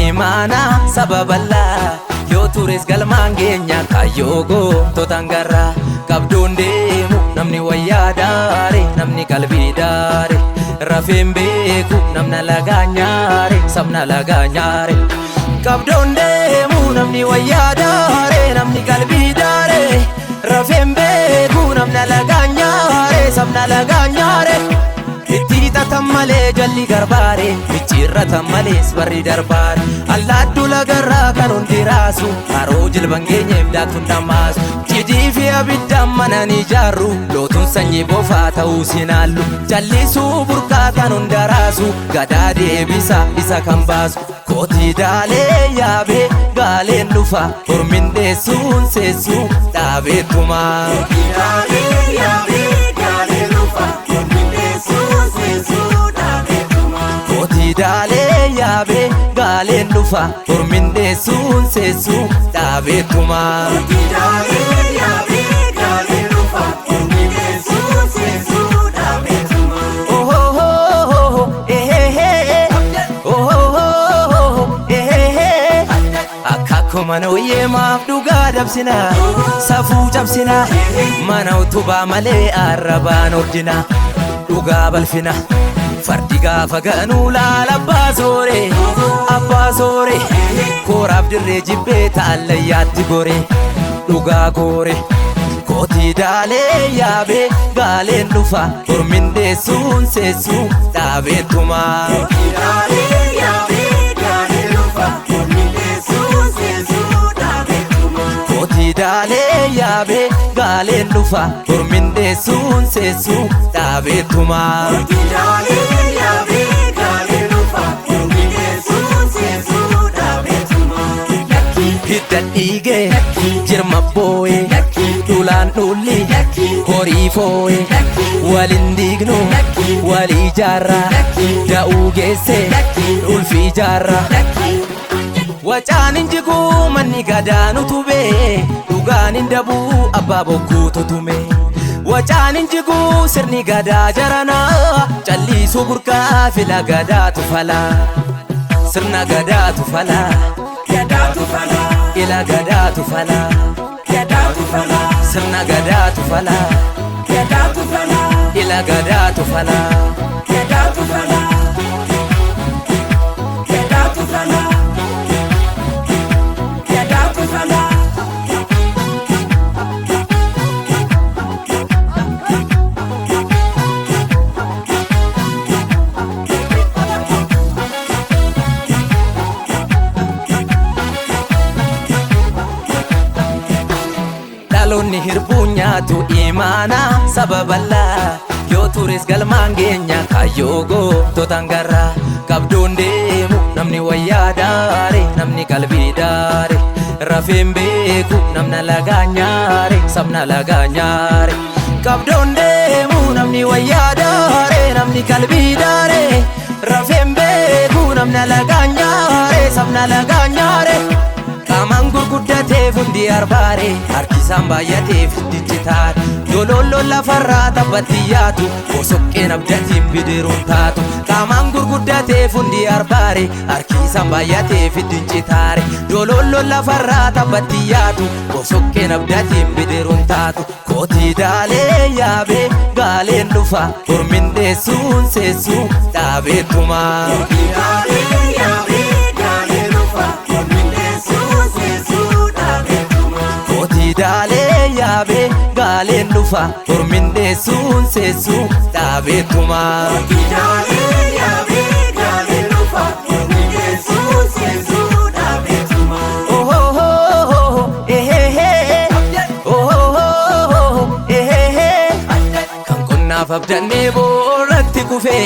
Imaana saba bal'aa yoo tures galmaan geenya kaayyoo goototaan garraa qabdoon deemu namni wayyaa daare namni qalbii daare rafeen beeku namna lagaa nyaare sabna lagaa nyaare qabdoon deemu namni wayyaa daare namni qalbii daare rafeen beeku namna lagaa nyaare sabna lagaa nyaare. Itti hixatan malee jalli garbaare micciirratan malees barri darbaare allaattuu lagarraa kan hundi raasu haroo jilban geenyeef daaktuun dhammaasu cidii fi abiddaan mana ni ijaarru lootuun sanyii bofaa ta'uu sinaallu jallisuu burqaa kan hunda raasu gadaa deebisa isa kan baasu kootii daalee yaabee gaaleen dhufa ormin deessuun seessuu dhaabeetumaa. Daalee yaabee gaalee dhufa ormi deessuun seensuu dhaabeetuma. Kootii daalee yaabee gaaleen dhufa ormin deessuun seessuu dhaabeetumaa. Daalee yaabee gaalee dhufa ormi deessuun seensuu dhaabeetuma. Ohohoho ehehe ohohoho ehehe Akaakuu mana wayyeemaaf dhugaa dabsina safuu cabsina mana utubaa malee arrabaan ordina dhugaa balfina fardi gaafa ganuu laala abbaa soore abbaa soore kooraaf dirree jibbee taallayyaatti gore dhugaa goore. Kootii daalee yaabee gaaleen dhufa ormin deessuun seessuu dhaabeetumaa. Daalee yaabee gaalee dhufa ormi deessuun seensuu dhaabeetuma. Kootii daalee yaabee gaaleen dhufa ormin deessuun seessuu dhaabeetumaa. Daalee yaabee gaalee dhufa ormi deessuun seensuu dhaabeetuma. Hidda dhiigee jirma boo'ee dhulaan dhulli horii foo'ee waliin diignu walii jaarraa da'uu geesse ulfii jaarraa. Wacaan hin jiguu manni gadaan utubee dhugaan hin dabuu abbaa bokkuu tutume. Wacaan hin jiguu sirni gadaa jaranaa calliisuu burqaa fila gadaatu falaa. Sirna gadaatu falaa. Gadaatu falaa. Ila gadaatu falaa. Gadaatu falaa. Sirna gadaatu falaa. Gadaatu falaa. Ila gadaatu falaa. Gadaatu falaa. Gadaatu falaa. Gadaatu falaa. Dhaloonni hirbuu nyaatu imaana saba bal'aa yoo tures galmaan geenya kaayyoo goototaan garraa qabdoon deemu namni wayyaa daare namni qalbii daare rafeen beeku namna lagaa nyaare sabna lagaa nyaare qabdoon deemu namni wayyaa daare namni qalbii daare rafeen beeku namna lagaa nyaare sabna lagaa nyaare. Qaamaan gurguddateef hundi arbaare harkisaan baay'ateef dijjitaadha. Dololloon lafarraa taphatti yaatu bosoqqeen abdatiin bidiruun taatu. Qaamaan gurguddateef hundi arbaare harkisaan baay'ateef dijjitaare. Dololloon lafarraa taphatti yaatu bosoqqeen abdatiin bidiruun taatu. Kootii daalee yaabee gaaleen dhufa ormin deessuun seessuu dhaabeetumaa. Daalee yaabee gaalee dhufa ormi deessuun seensuu dhaabeetuma. Kootii daalee yaabee gaaleen dhufa ormin deessuun seessuu dhaabeetumaa. Daalee yaabee gaalee dhufa ormi deessuun seensuu dhaabeetuma. Ohohoho ehehe ohohoho ehehe Kan qonnaaf abdannee boorratti kufee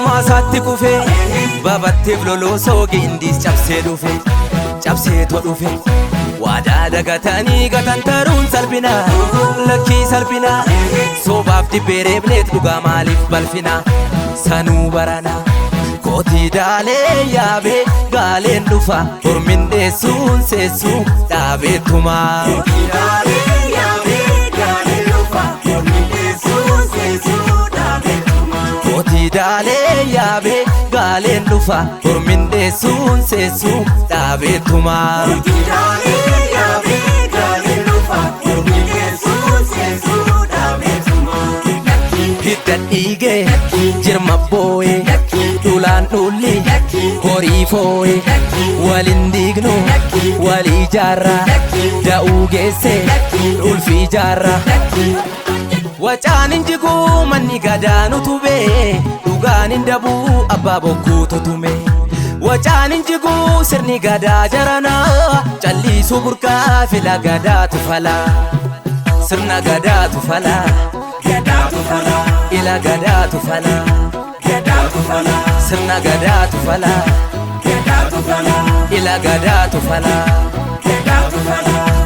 maasaatti kufee babatteef loloosoo gindiis cabsee dhufe cabseetoo dhufe. Waadaa dagatanii gatantaruun salphina lakkii salphina sobaaf dibbee reebneet dhugaa maaliif balfina sanuu barana. Kootii daalee yaabee gaaleen dhufa ormin deessuun seessuu dhaabeetumaa. Daalee yaabee gaalee dhufa ormi deessuun seensuu dhaabeetuma. Mootii daalee yaabee gaaleen dhufa hormindeessuun seessuu dhaabeetumaa. Mootii yaabee gaaleen dhufa hormindeessuun seessuu dhaabeetumaa. Hidda dhiigee jirma boo'ee dhulaan dhulli horii foo'ee waliin diignu walii jaarraa da'uu geesse ulfii jaarraa. Wacaan hin jiguu manni gadaanu tubee dhugaan hin dabuu abbaa bokkuutu tume. Wacaan hin jiguu sirni gadaa jaranaa calliisuu burqaa fila gadaatu falaa. Sirna gadaatu falaa. Gadaatu falaa. Ila gadaatu falaa. Gadaatu falaa. Sirna gadaatu falaa. Gadaatu falaa. Ila gadaatu falaa. Gadaatu falaa.